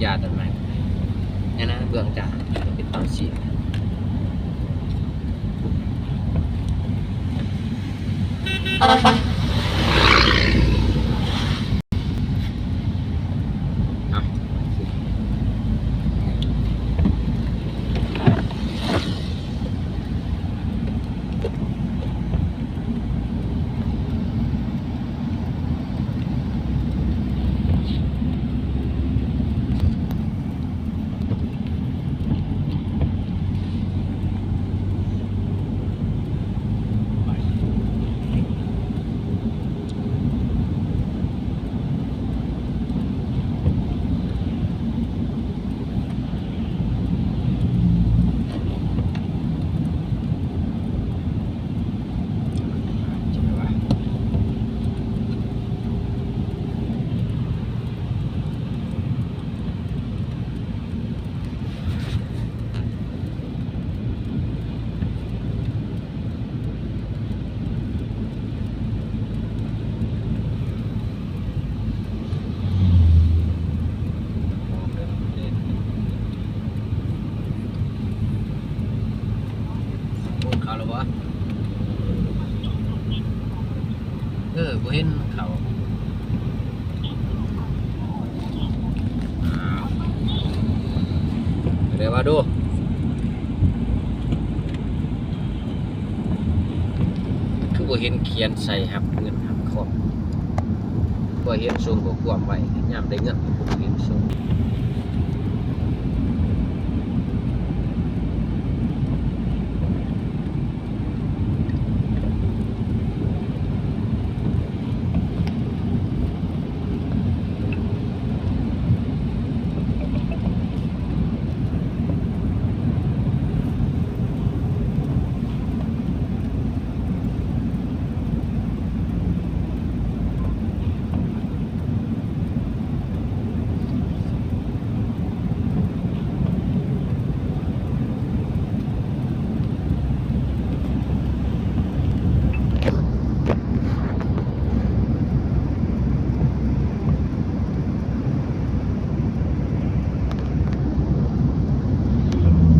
ຢາດອັນໃໝ່ ແນວນັ້ນເບື້ອງຈານເປັນຕາມສຽງ. ເຂົາແລ້ວບໍ່? ເອີ ບໍ່ເຫັນເຂົາ. ອ້າວ ໄດ້ວ່າດູ ຄືບໍ່ເຫັນຂຽນໃສ່ຮັບເງິນຮັບຄອນ ບໍ່ເຫັນສົ່ງຂໍ້ຄວາມໄວ້ ຍາມໄດ້ເງິນບໍ່ເຫັນສົ່ງ.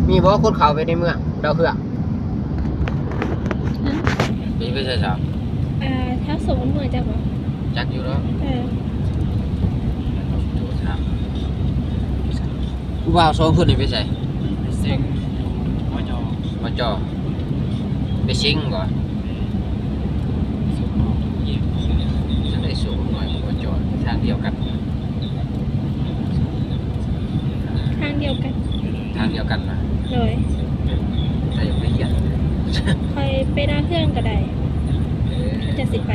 ມີບໍ່ຄົນເຂົ້າໄປໃນເມືອງດາວເຮືອງ? ຮະ? ໄປ ໄປໃສຊະ? ອ່າ ແຖວໂຊນເມືອງຈັກບໍ່? ຈັກຢູ່ດອກ. ເອີ ຜູ້ບ່າວສອງຄົນນີ້ໄປໃສ? ໄປເຊັງ ມຈ. ມຈ. ໄປເຊັງບໍ່? ແມ່ນ. ຈະໄດ້ໂຊນນ້ອຍ ມຈ ທາງດຽວກັນ. ທາງດຽວກັນ. ທາງດຽວກັນນະ? ໂດຍ. ເຈົ້າຢາກໄປຮຽນ? ຂ້ອຍໄປດາວເຮືອງກໍໄດ້. ເອີ ເຈົ້າຊິໄປ?